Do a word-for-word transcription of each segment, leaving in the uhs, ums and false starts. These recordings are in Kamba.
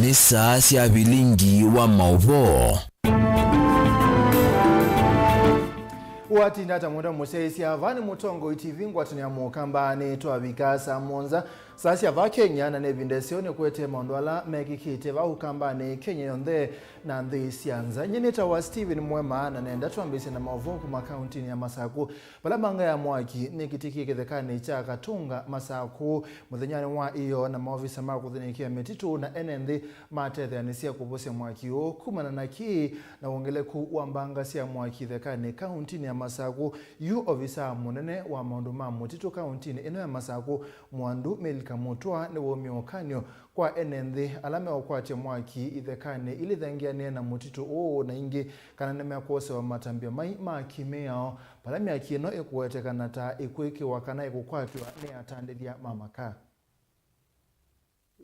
Nĩ saa sya vilingi wa maũvoo. Watinda ata mwenda mũsyaĩĩsya, vaa nĩ Mũtongoi T V ngwatanĩo ya Mũkamba nĩ twavika saa mũonza. Saa sya vaa Kenya, na nĩ ĩvinda ĩseo nĩ kũete maũndũ ala mekĩkĩte vaa Ũkambanĩ, Kenya yonthe, na nthĩ sya nza. Nyie nĩtawa Stephen Mwema, na nenda twambĩĩsye na maũvoo kuma kauntinĩ ya Masaku, vala mbanga ya mwaki nĩkĩtĩkie kĩthekanĩ kya Katunga, Masaku, mũthenyanĩ wa ĩyoo, na maovisa ma kũthĩnĩkĩa mĩtitũ na ene nthĩ matetheanĩsye kũvosya mwaki ũũ kumana na kĩĩ na wongeleku wa mbanga sya mwaki kĩthekanĩ kauntinĩ ya Masaku. Yu ovisaa mũnene wa maũndũ ma mũtitũ kauntinĩ ĩno ya Masaku, Mwandu Milka Mũtwa, nĩwaumie ũkany'o kwa ene nthĩ ala meũkwatya mwaki ithekanĩ ilĩ ithengeanĩe na mũtitũ ũũ na ingĩ, kana nĩmekwosewa matambya mai ma kĩmĩao vala myaki ĩno ĩkũwetekana ta ĩkwĩkĩwa kana ĩkũkwatw'a nĩ atandĩthya ma makaa.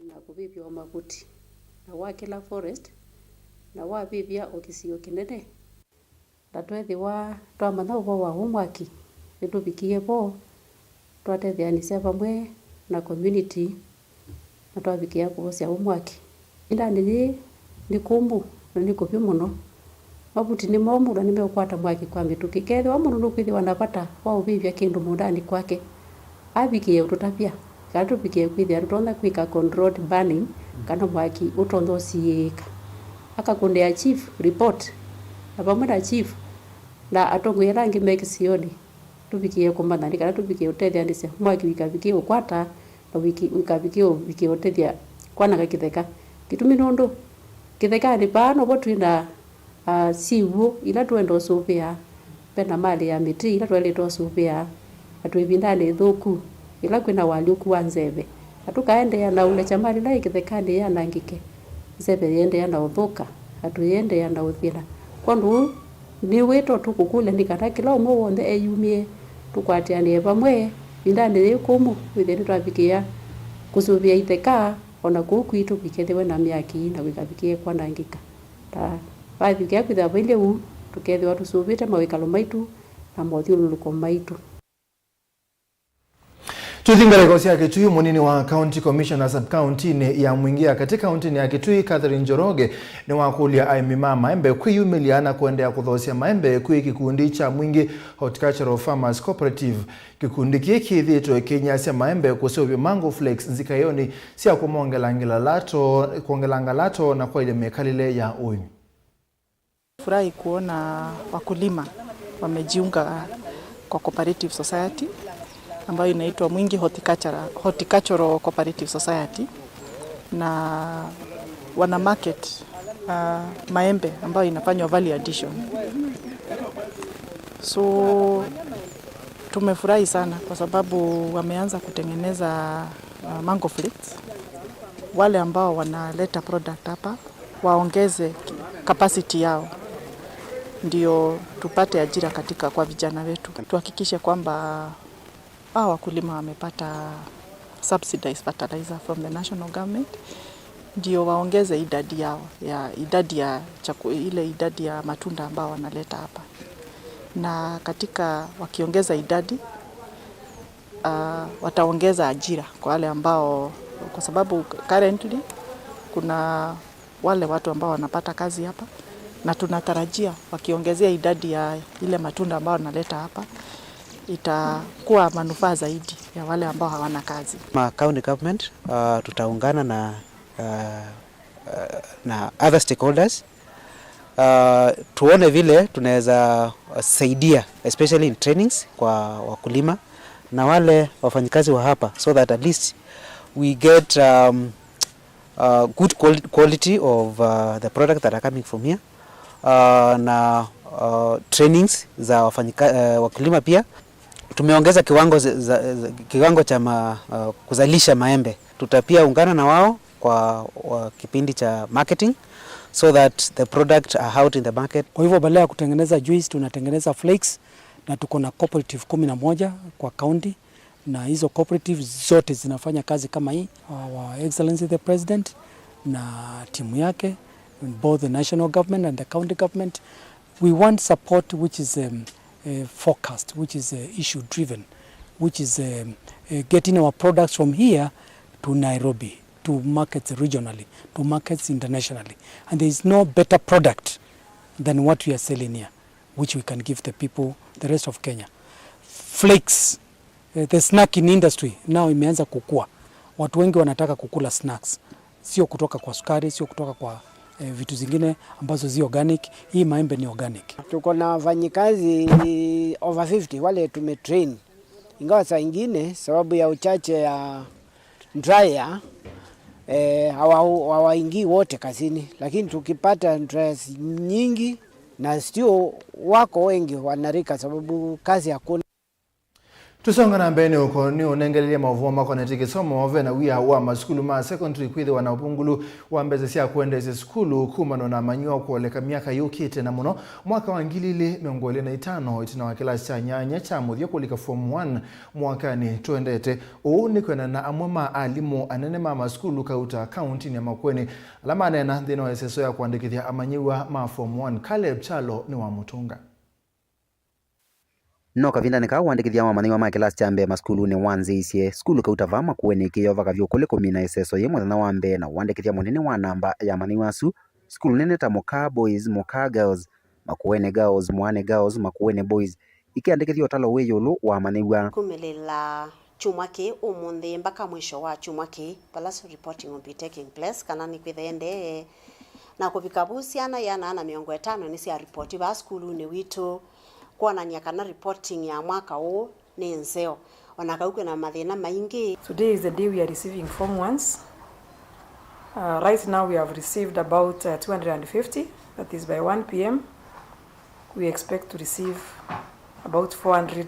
Na kũvĩvya o mavuti, na wakĩla forest, na wavĩvya o kĩsio kĩnene. Na tweethĩwa twamanya ũvoo wa ũũ mwaki, nĩtũvikie vo, twatetheanĩsya vamwe na community, na twavikĩa kũvosya ũũ mwaki. Ĩvindanĩ yĩĩ nĩ kũmũ na nĩ kũvyũ mũno. Mavuti nĩ momũ na nĩmeũkwata mwaki kwa mĩtũkĩ. Kethĩwa mũndũ nũkwĩthĩwa na vata wa ũvĩvya kĩndũ mũũndanĩ kwake, avikĩe ũtũtavya, kana tũvikĩe kwĩthĩa tũtonya kwĩka controlled burning, kana mwaki ũtonya ũsiĩĩka. Akakũnĩa chief report, na vamwe na chief na atongoi ala angĩ me kĩsionĩ, tũvikĩe kũmanya nĩ kana tũvikĩe ũtetheanĩsya mwaki ũikavikĩe ũkwata, na ũiki-, ũikavikĩe ũvikĩe ũtethya kwananga kĩtheka. Kĩtumi nũndũ kĩthekanĩ vaa novo twĩ na, ah, syĩw'ũ ila tũenda ũsũvĩa, ve na malĩ ya mĩtĩ ila twaĩlĩte ũsũvĩa, na twĩ ĩvindanĩ ĩthũku, ĩla kwĩ na ũalyũku wa nzeve, na tũkaendeea na ũlekya malĩ ĩla ĩ kĩthekanĩ yanangĩke, nzeve yĩendeea na ũthũka, na tũyĩendeea na ũthĩna. Kwondũ ũu, nĩ wĩto tũkũkũlya nĩ kana kĩla ũmwe w'onthe eyumĩe, tũkwatĩanĩe vamwe ĩvindanĩ yĩĩ kũmũ, wĩthĩe nĩtwavikĩĩa kũsũvĩa itheka, o na kũu kwitũ kũikethĩwe na myaki na kũikavikĩe kwanangĩka. Ta vavikĩa kwĩthĩwa vailyĩ ũu, tũkethĩwa tũsũvĩte mawĩkalo maitũ na mothyũlũlũko maitũ. Tũthi ngalĩko sya Kitui, mũnini wa County Commissioner sub-county-nĩ ya Mwingi ya katĩ kaunti-nĩ ya Kitui, Catherine Njoroge, nĩwakũlya aĩmi ma maembe kwĩyumĩlya na kũendeea kũthoosya maembe kwĩ kĩkundi kya Mwingi Horticultural Farmers Cooperative. Kĩkundi kĩĩ kĩthĩĩtwe kĩnyasya maembe kũseũvya mango flakes nzikaĩonĩ sya kũmongela ngalato, kwongela ngalato na kwaĩlya mĩkalĩle ya ũĩmi. Furahi kuona wakulima wamejiunga kwa cooperative society ambayo inaitwa Mwingi Horticultural, Horticultural Cooperative Society, na wana market, uh, maembe ambayo inafanywa value addition. So tumefurahi sana kwa sababu wameanza kutengeneza, uh, mango flakes. Wale ambao wanaleta product hapa waongeze capacity yao, ndio tupate ajira katika, kwa vijana wetu. Tuhakikishe kwamba hawa wakulima wamepata subsidized fertilizer from the national government, ndio waongeze idadi yao, ya idadi ya chaku-, ile idadi ya matunda ambao wanaleta hapa. Na katika wakiongeza idadi, ah, wataongeza ajira kwa wale ambao, kwa sababu currently kuna wale watu ambao wanapata kazi hapa, na tunatarajia wakiongezea idadi ya ile matunda ambao wanaleta hapa, itakuwa manufaa zaidi ya wale ambao hawana kazi. Ma county government, uh, tutaungana na, uh, uh, na other stakeholders, uh, tuone vile tunaweza saidia, especially in trainings kwa wakulima na wale wafanyikazi wa hapa, so that at least we get, um, uh, good qual-, quality of, uh, the product that are coming from here, uh, na, uh, trainings za wafanyika-, uh, wakulima pia. Tumeongeza kiwango za, za, za, kiwango cha ma-, uh, kuzalisha maembe. Tuta pia ungana na wao kwa, wa kipindi cha marketing so that the product are out in the market. Kwa hivyo badala ya kutengeneza juice, tunatengeneza flakes, na tuko na cooperative kumi na moja kwa county, na hizo cooperatives zote zinafanya kazi kama hii. Our Excellency the President na timu yake, both the national government and the county government, we want support which is, um, uh, focused, which is, uh, issue driven, which is, um, uh, getting our products from here to Nairobi. to markets regionally, to markets internationally. And there is no better product than what we are selling here, which we can give the people, the rest of Kenya. Flakes, eh, the snacking industry now imeanza kukua. Watu wengi wanataka kukula snacks. Sio kutoka kwa sukari, sio kutoka kwa, eh, vitu zingine ambazo zi organic. Hii maembe ni organic. Tuko na wafanyikazi over fifty wale tumetrain, ingawa saa ingine sababu ya uchache ya dryer, eh, hawa-, hawaingii wote kazini, lakini tukipata dryers nyingi na still wako wengi wanarika sababu kazi hakuna. Tũsonga na mbee, nĩ ũko nĩ ũnengelelye maũvoo makonetye kĩsomo. Ve na wia wa masukulu ma secondary kwĩthĩwa na ũvungũlu wa mbesa sya kũendeesya sukulu kumana na amanyĩw'a kũoleka myaka yũkĩte, na mũno mwaka wa ngili ilĩ mĩongo ĩlĩ na itano, ĩtina wa kĩlasi kya nyanya kya mũthya kũlika form one mwakanĩ tũendete. Ũu nĩ kwĩanana na amwe ma alimũ anene ma masukulu kauta kauntinĩ ya Makueni, ala maneena nthĩnĩ wa ĩseso ya kũandĩkĩthya amanyĩw'a ma form one. Caleb Kyalo nĩwamũtũnga. No kavindanĩ kaa, ũandĩkĩthya wa amanyĩw'a ma kĩlasi kya mbee masukulunĩ wanzĩĩisye. Sukulu kauta vaa Makueni ĩkĩyova kavyũ kũlĩ kũmina ĩseso yĩ mũthenya wa mbee na ũandĩkĩthya mũnene wa namba ya amanyĩw'a asu. Sukulu nene ta Mũkaa Boys, Mũkaa Girls, Makueni Girls, Mwaani Girls, Makueni Boys ikĩandĩkĩthya ũtalo wĩ ĩũlũ wa amanyĩw'a. Kumĩlĩla kyumwa kĩĩ ũmũnthĩ mbaka mwisho wa kyumwa kĩĩ, vala su reporting will be taking place, kana nĩkwĩthĩe ndee. Na kũvika vu, syana ĩana na mĩongo ĩtano nĩsyaripoti vaa sukulunĩ witũ kwonany'a kana reporting ya mwaka ũũ nĩ nzeo, o na kau kwĩna mathĩna maingĩ. Today is the day we are receiving form ones. Uh, right now we have received about, uh, two hundred and fifty, that is by one p m. We expect to receive about four hundred.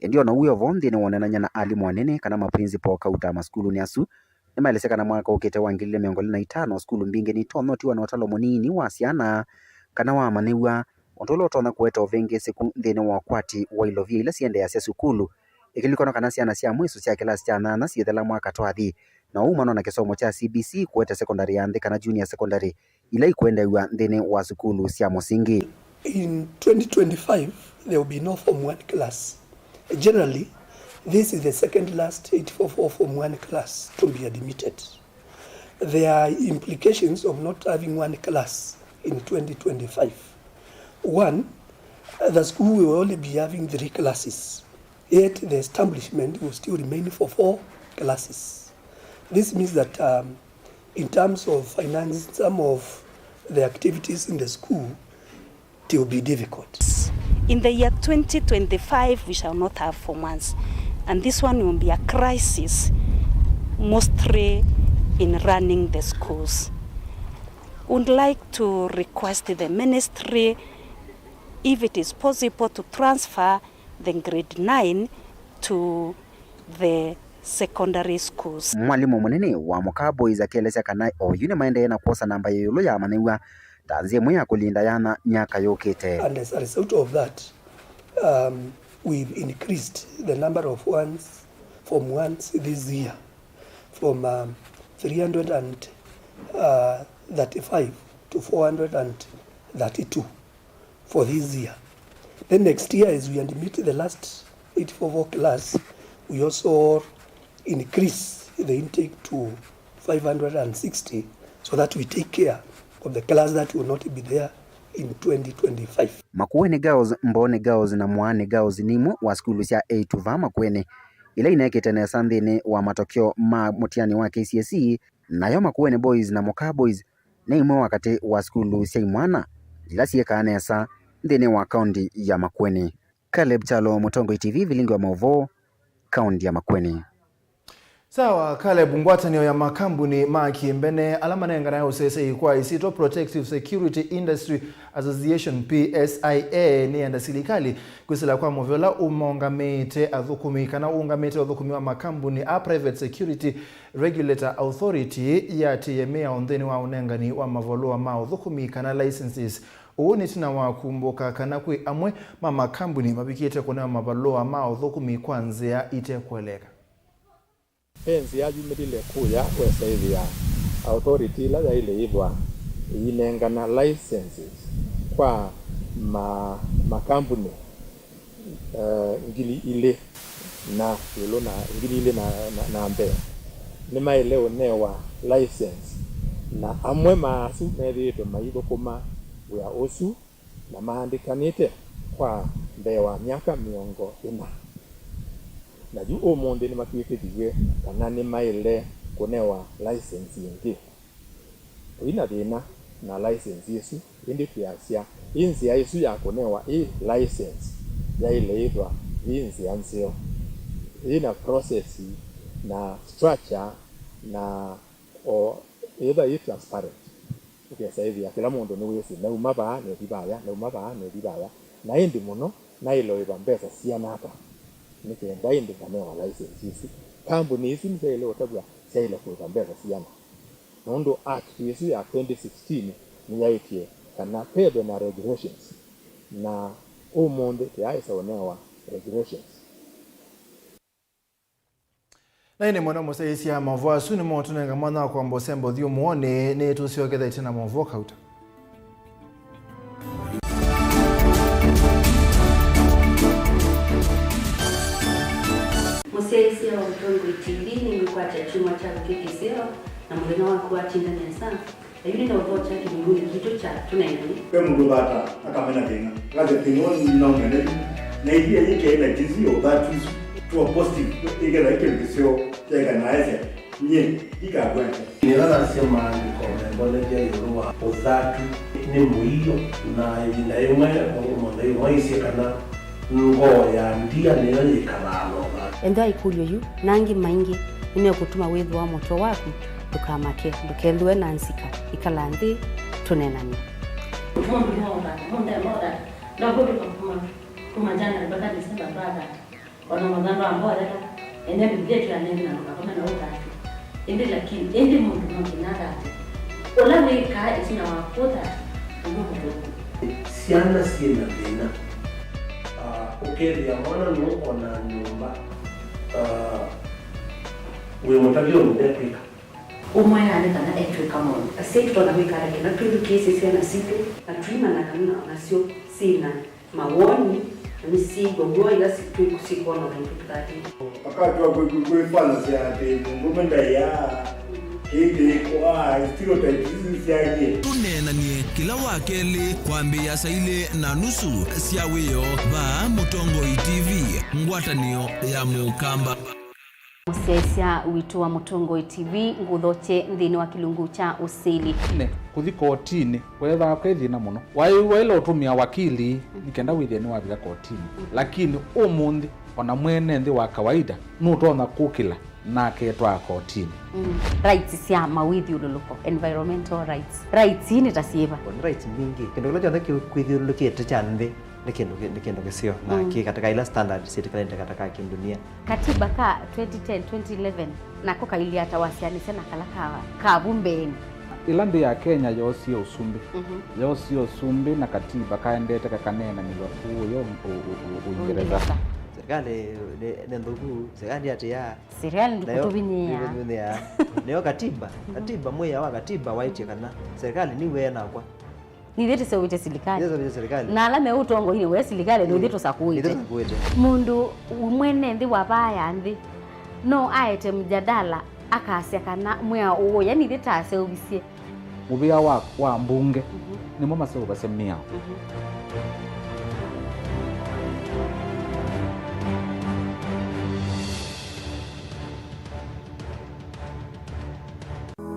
Ĩndĩ o na wĩ o vo, nthĩnĩ wa ũneenany'a na alimũ anene kana ma principal kauta masukulunĩ asu, nĩmaelesya kana mwaka ũkĩte wa ngili ilĩ mĩongo ĩlĩ na itano, sukulu mbingĩ nitonya ũtiwa na ũtalo mũnini wa syana kana wa amanyĩw'a, ũndũ ũla ũtonya kũete ũvĩngĩĩsĩku nthĩnĩ wa ũkwati wa ilovia ila siendeeasya sukulu. Ĩkĩlilikana kana syana sya mwĩso sya kĩlasi kya nyanya syĩthela mwaka twathi, na ũu manona kĩsomo kya C B C kũete secondary ya nthĩ kana junior secondary ila ikwendeew'a nthĩnĩ wa sukulu sya mũsingi. In twenty twenty-five, there will be no form one class. Generally, this is the second last eight four four form one class to be admitted. There are implications of not having one class in twenty twenty-five. One, the school will only be having three classes, yet the establishment will still remain for four classes. This means that, um, in terms of financing some of the activities in the school, it will be difficult. In the year twenty twenty-five, we shall not have form ones, and this one will be a crisis, mostly in running the schools. Would like to request the ministry if it is possible to transfer the grade nine to the secondary schools. Mwalimũ mũnene wa Mũkaa Boys akĩelesya kana oyu nĩmaendee na kwosa namba ya ĩũlũ ya amanyĩw'a ta nzĩa ĩmwe ya kũlinda yana myaka yũkĩte. And as a result of that, um, we've increased the number of ones, form ones this year from, um, three hundred and thirty-five to four hundred and thirty-two for this year. Then next year, as we admit the last eight four four class, we also increase the intake to five hundred and sixty, so that we take care of the class that will not be there in twenty twenty-five. Makueni Girls, Mbooni Girls na Mwaani Girls nĩ imwe wa sukulu sya eĩtu vaa Makueni ila inekĩte nesa nthĩnĩ wa matokeo ma mũtiani wa K C S E, nayo Makueni Boys na Mũkaa Boys nĩ imwe wa katĩ wa sukulu sya imwana ila syĩkaa nesa nthĩnĩ wa kaunti ya Makueni. Caleb Kyalo, Mũtongoi T V, vilingi wa maũvoo, kaunti ya Makueni. Sawa, Caleb. Ngwatanĩo ya makambuni ma kĩmbene ala manenganae ũseseĩ kwa isyĩtwa Protective Security Industry Association, P S I A, nĩyenda silikalĩ kwĩsĩla kwa mũvea ũla ũmaũngamĩte athũkũmi kana ũũngamĩte ũthũkũmi wa makambuni a Private Security Regulator Authority, yĩatĩĩe mĩao nthĩnĩ wa ũnengani wa mavalũa ma ũthũkũmi kana licenses. Ũu nĩ ĩtina wa kumbũka kana kwĩ amwe ma makambuni mavikĩte kũnewa mavalũa ma ũthũkũmi kwa nzĩa ite kũeleeka. Ve nzĩa yumĩlile kũya wesa ĩthĩa authority ĩla yaĩle yĩthwa ĩinengana licenses kwa ma-, makambuni, eh, ngili ilĩ na ĩũlũ na ngili ilĩ na, na, na mbee. Nĩmaĩle ũnewa laisensĩ, na amwe ma asu methĩĩtwe maithũkũma wĩa ũsu na maandĩkanĩte kwa mbee wa myaka mĩongo ĩna. Na yu ũmũnthĩ nĩmatw'ĩkĩthiw'e kana nĩmaĩle kũnewa laisensĩ ĩngĩ. Tũi na thĩna na laisensĩ ĩsu, ĩndĩ twĩasya ĩ nzĩa ĩsu ya kũnewa ĩ laisensĩ yaĩle ĩthwa yĩ nzĩa nzeo, yĩ na process na structure, na o ĩthwa yĩ transparent. Ũkesa ĩthĩa kĩla mũndũ nĩwĩsĩ, nauma vaa, nethi vaya, nauma vaa, nethi vaya. Na ĩndĩ mũno, naĩle ũĩva mbesa siana ata, nĩ kenda ĩndĩ nganewa laisensĩ ĩsu. Kambuni isu nĩsyaĩle ũtavw'a syaĩle kũĩva mbesa siana, nũndũ Act ĩsu ya twenty sixteen nĩyaĩtye kana vethwe na regulations, na ũmũnthĩ tũyaaĩsa ũnewa regulations. Na ĩndĩ mũno mũsyaĩĩsya, maũvoo asu nĩmo ũtũnenga mwanya wa kwamba ũsemba ũthyũmũonĩ. Nĩtũsyokethete na maũvoo kauta. Mũsyaĩĩsya wa Mũtongoi T V, nĩngũkwatya kyumwa kyaku kĩ kĩseo, na mũthenya waku watinda nesa. Yu nĩ na ũvoo kya kĩlungunĩ kitũ kya tũneenany'e. Ve mũndũ ũthata akamena thĩna, akasya thĩna ũũ nĩnĩnaũmena yu, na ĩthĩa yĩkee na kĩsi ya ũthatu isu to a positive, ĩkethwa ĩ kĩndũ kĩseo kyaĩka na aesya nyie ndikakwete. Nĩla nasya maandĩko membonethya ĩũlũ wa ũthatu nĩ mũio, na ĩvinda yĩmwe mũndũ mũtheu waisye kana ngoo ya ndia nĩyo yĩkalaa na ũthatu. Ethĩwa ĩkũlyo yu na angĩ maingĩ nĩmekũtuma wĩthũa mũtwe waku, ndũkamake, ndũkethĩwe na nzika, ĩkala nthĩ tũneenany'e. Mũndũ nĩwaũthata, mũndũ ndeema ũthata, ndakũtũka kuma, kuma January mpaka December ndwathata. O na mathandũ ambothela, ene Biblia ĩtwĩanenge na ndũkakome na ũthatu. Ĩndĩ lakini, ĩndĩ mũndũ no nginya athate. Ũla wĩkaa ĩtina wa kũthata, ũndũ mũthũku. Syana syĩ na thĩna. Ah, ũkethĩa mwana nũũkonaa nyũmba, ah, wĩ mũtavya ũndũ ndekwĩka. Ũmwe nĩ kana etw'ĩka maũndũ. Asyai tũtonya kwĩka ata kĩna twĩthukĩĩsye syana sitũ, na tũimanya kana nasyo syĩ na mawoni, na nĩsyĩĩw'a w'o ĩla si-, twĩ-, syĩkwona ũndũ tũtatĩĩe. Akatw'a kwĩ-, kwĩ-, kwĩfanasya atĩ mũndũũme ndaĩaa, kĩĩ kĩkwaa, stereotypes isu syaie. Tũneenany'e kĩla wa kelĩ kwambĩĩa saa ilĩ na nusu sya wĩoo vaa Mũtongoi T V, ngwatanĩo ya Mũkamba. Mũsyaĩĩsya witũ wa Mũtongoi T V, ngũthokye nthĩnĩ wa kĩlungu kya ũsili. Nĩ kũthi kotinĩ, weethĩwa kwĩ thĩna mũno. Waĩ-, waĩle ũtũmĩa wakili nĩ kenda wĩthĩe nĩwavika kotinĩ. Lakini ũmũnthĩ, o na mwene nthĩ wa kawaida nũtonya kũkĩla na aketwaa kotinĩ. Mm. Rights sya mawĩthyũlũlũko, environmental rights. Rights ii nĩ ta syĩva? Nĩ rights mbingĩ. Kĩndũ kĩla kyonthe kĩ-, kwĩthyũlũlũkĩte kya nthĩ nĩ kĩndũ kĩ-, nĩ kĩndũ kĩseo, na kĩ katika ila standard syĩtĩkĩlanĩte katika kĩndunia. Katiba ka twenty ten, twenty eleven, nako kailye ata wasyaanĩsya na kala ka, ka vu mbeenĩ? Ĩla nthĩ ya Kenya yoosie ũsumbĩ, yoosie ũsumbĩ na katiba kaendete kakaneenanĩw'a kũũya ũ-, ũ-, ũ-, ũ-, Ũingereza. Serikali nĩ, nĩ nthũku, serikali atĩa? Serikali ndĩkũtũvinyĩĩa. Ndĩkũtũvinyĩĩa. Nĩyo katiba, katiba, mwĩao wa katiba waĩtye kana serikali nĩw'o ĩnakwa. Nithyĩ tũseũvĩtye silikalĩ. Nithyĩ tũseũvĩtye silikalĩ. Na ala me ũtongoinĩ we silikalĩ, nithyĩ tũsakũĩte. Nithyĩ tũsakũĩte. Mũndũ mwene nthĩ wa vaa ya nthĩ no aete mjadala akasya kana mwĩao ũũ, yani ithyĩ taseũvisye. Mũvĩa wa, wa mbunge nĩmo maseũvasya mĩao.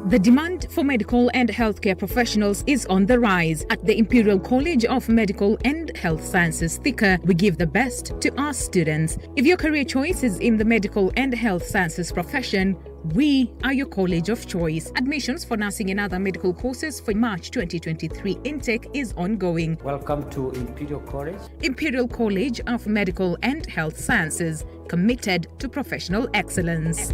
The demand for medical and healthcare professionals is on the rise. At the Imperial College of Medical and Health Sciences, Thika, we give the best to our students. If your career choice is in the medical and health sciences profession, we are your college of choice. Admissions for nursing and other medical courses for March twenty twenty-three intake is ongoing. Welcome to Imperial College. Imperial College of Medical and Health Sciences, committed to professional excellence.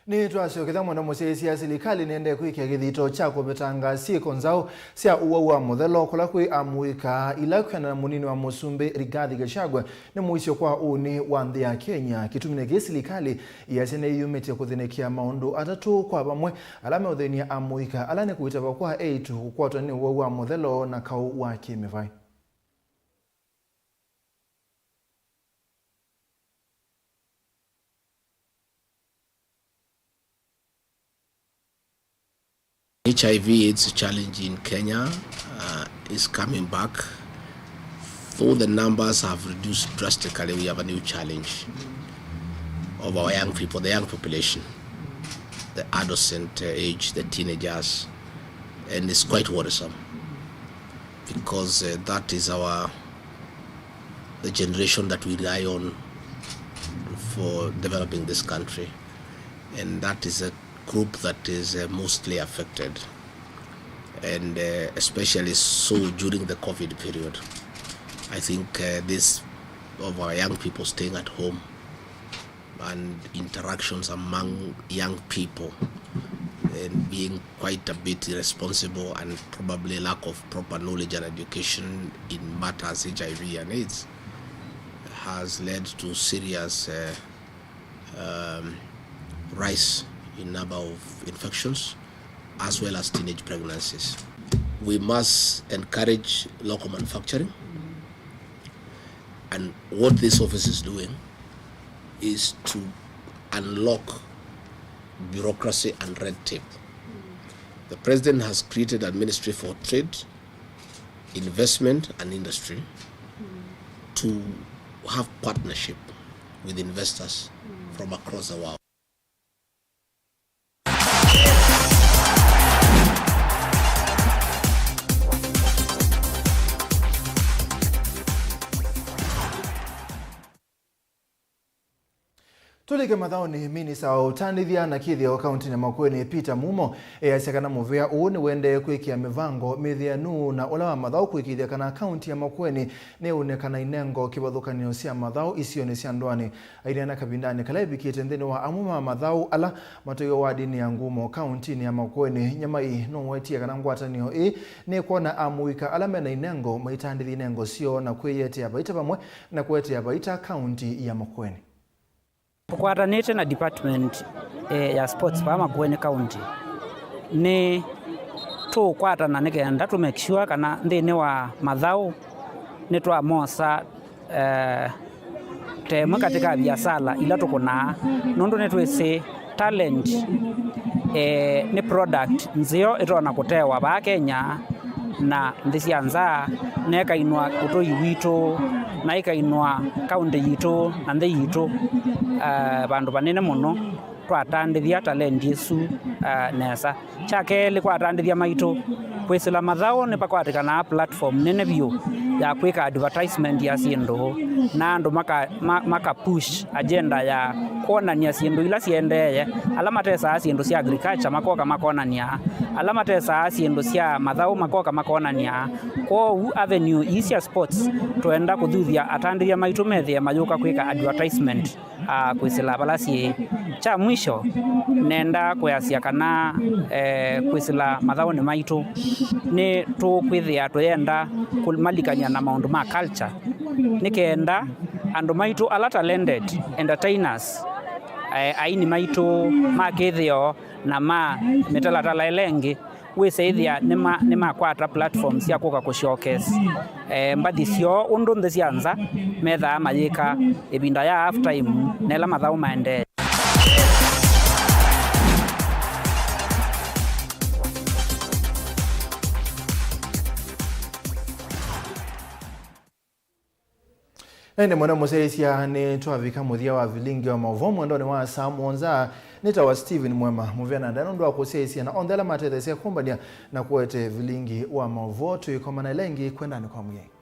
Nĩtwasyokethya mũno mũsyaĩĩsya. Silikalĩ nĩendee kwĩkĩa kĩthito kya kũvetanga syĩko nzaũ sya ũwau wa mũthelo kũla kwĩ amũika, ila kwĩanana na mũnini wa mũsumbĩ Rigathi Gachagua nĩ mũisyo kwa ũnĩ wa nthĩ ya Kenya. Kĩtumi nĩ kĩĩ silikalĩ ĩasya nĩyĩyumĩtye kũthĩnĩkĩa maũndũ atatũ kwa vamwe ala meũthĩny'a amũika, ala nĩ kũitava kwa eĩtu, kũkwatwa nĩ ũwau wa mũthelo, na kaũ wa kĩmĩvaĩ. H I V AIDS challenge in Kenya, uh, is coming back. Though the numbers have reduced drastically, we have a new challenge of our young people, the young population, the adolescent, uh, age, the teenagers, and it's quite worrisome because, uh, that is our, the generation that we rely on for developing this country, and that is a group that is, uh, mostly affected, and, uh, especially so during the COVID period. I think, uh, this, of our young people staying at home and interactions among young people and being quite a bit irresponsible and probably lack of proper knowledge and education in matters H I V and AIDS has led to serious, uh, um, rise in number of infections as well as teenage pregnancies. We must encourage local manufacturing, and what this office is doing is to unlock bureaucracy and red tape. The president has created a ministry for trade, investment and industry to have partnership with investors from across the world. Tũlike mathaũnĩ. Minista wa ũtandĩthya na kĩthĩo kaũntĩnĩ ya Makueni, Peter Mumo, easya kana mũvĩa ũũ nĩwendee kwĩkĩa mĩvango mĩthĩanu na ũla wa mathaũ kũĩkĩĩthya kana kaũntĩ ya Makueni nĩũnengana inengo kĩvathũkany'o sya mathaũ isionĩ sya ndũanĩ. Aineena kavindanĩ kala evikĩte nthĩnĩ wa amwe ma mathaũ ala matũiwe wadinĩ ya Ngumo kaũntĩnĩ ya Makueni, Nyamai nũwetie kana ngwatanĩo ĩĩ nĩkwona amũika ala mena inengo maitandĩthya inengo syoo na kwĩyetea vaita vamwe na kũetea vaita kaũntĩ ya Makueni. Tũkwatanĩte na department, eh, ya sports vaa Makueni County, nĩ tũũkwatana nĩ kenda tũ make sure kana nthĩnĩ wa mathaũ nĩtwamosa, eh, ta ĩmwe katĩ ka viasala ila tũkũnaa, nũndũ nĩtwĩsĩ talent, eh, nĩ product nzeo ĩtonya kũtewa vaa Kenya na nthĩ sya nza, na ĩkainwa ũtũi witũ, na ĩkainwa kaũntĩ yitũ na nthĩ yitũ, eh, vandũ vanene mũno twatandĩthya talent ĩsu, eh, nesa. Kya kelĩ, kwa atandĩthya maitũ, kwĩsĩla mathaũ nĩvakwatĩkanaa platform nene vyũ ya kwĩka advertisement ya syĩndũ, na andũ maka, ma, maka push agenda ya kwonany'a syĩndũ ila syendeeye. Ala matesaa syĩndũ sya agriculture makoka makonany'a, ala matesaa syĩndũ sya mathaũ makoka makonany'a. Kwoou avenue ii sya sports twenda kũthuthya atandĩthya maitũ methĩe mayũka kwĩka advertisement, ah, kwĩsĩla vala syĩ. Kya mwisho, nenda kwĩasya kana, eh, kwĩsĩla mathaũnĩ maitũ nĩtũkwĩthĩa tũyenda kũmalikany'a na maũndũ ma culture, nĩ kenda andũ maitũ ala talented entertainers, eh, aini maitũ ma kĩthĩo na ma mĩtalatala ĩla ĩngĩ, wĩsĩthĩa nĩma-, nĩmakwata platform sya kũka kũ showcase, eh, mbathi syoo ũndũ nthĩ sya nza methaa mayĩka ĩvinda ya half time na ĩla mathaũ maendee. Na ĩndĩ mũno mũsyaĩĩsya, nĩtwavika mũthya wa vilingi wa maũvoo mwendonĩ wa saa mũonza. Nĩtawa Steven Mwema, mũvea na ndaĩa nũndũ wa kũsyaĩĩsya na onthe ala matetheesya kũmbany'a na kũete vilingi wa maũvoo. Tũikomana ĩla ĩngĩ kwendanĩ kwa Mwĩai.